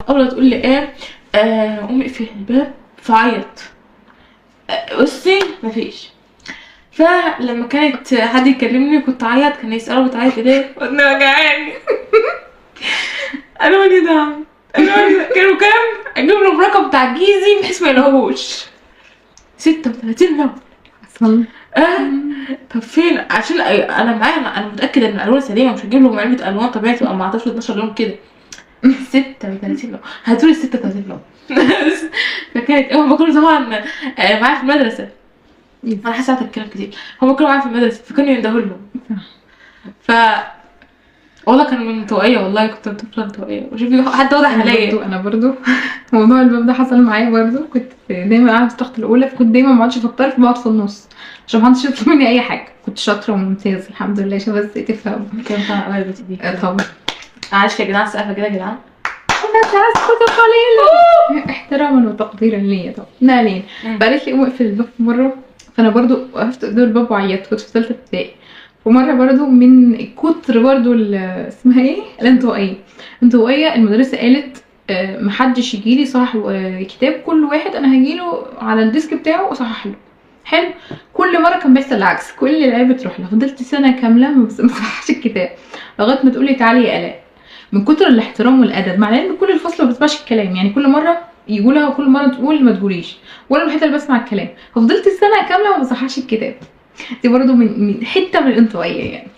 ابله تقول لي ايه، قومي اقفلي الباب، فعيط. بصي مفيش. فلما كانت حد يكلمني كنت اعيط، كان يسألوا بتعيط ليه؟ ودني وجعاني. انا ولي دعم، انا ولي. كانوا كام؟ اجيب لهم رقم تعجيزي بحيث ما يلاقوهوش. 36 لون. اصلا. اه طب فين؟ عشان انا معايا، انا متاكدة ان الالوان سليمه، مش هجيب لهم علبة الوان طبيعي تبقى مع 11 12 لون كده. 36 لون، هاتولي 36 لون. فكانت هم كانوا طبعا معايا في المدرسه. انا حاسه قعدت اتكلم كتير. هم كانوا معايا في المدرسة فكانوا يندهوا لهم. ف والله كانوا من انطوائيه، والله كنت طفله انطوائيه، وشوفي حد واضح انا عليا. برضو انا برضو موضوع الباب ده حصل معايا برضو. كنت دايما قاعدة في التخت الاولى، فكنت دايما ما اقعدش في الطرف، بقعد في النص عشان محدش يطلب مني اي حاجه. كنت شاطرة وممتازة الحمد لله، عشان بس تفهم. كان طبعا قلبتي دي. طبعا. معلش يا جدعان، سقفه كده يا جدعان. اسكت قليلا احتراما وتقديرا ليا طبعا. ما علينا. فقالت لي قوم اقفل الباب في مره، فانا برضو وقفت قدام الباب وعيطت. كنت في ثالثة ابتدائي. ومرة برضو من كتر برضو اسمها ايه، الانطوائيه. الانطوائية المدرسة قالت محدش يجيلي صح كتاب، كل واحد انا هجيله على ال desk بتاعه واصحح له. حلو. كل مرة كان بيحصل العكس، كل العيال بتروح له. فضلت سنة كاملة ما بصححش الكتاب لغاية ما تقولي تعالي يا الاء، من كتر الاحترام والادب، مع العلم كل الفصل ما بسمعش الكلام، يعني كل مرة يقولها وكل مرة تقول ما تقوليش، وانا الوحيدة اللي بسمع الكلام. ففضلت السنة كاملة ما بصححش الكتاب. دي برضو من حتة من الانطوائية يعني.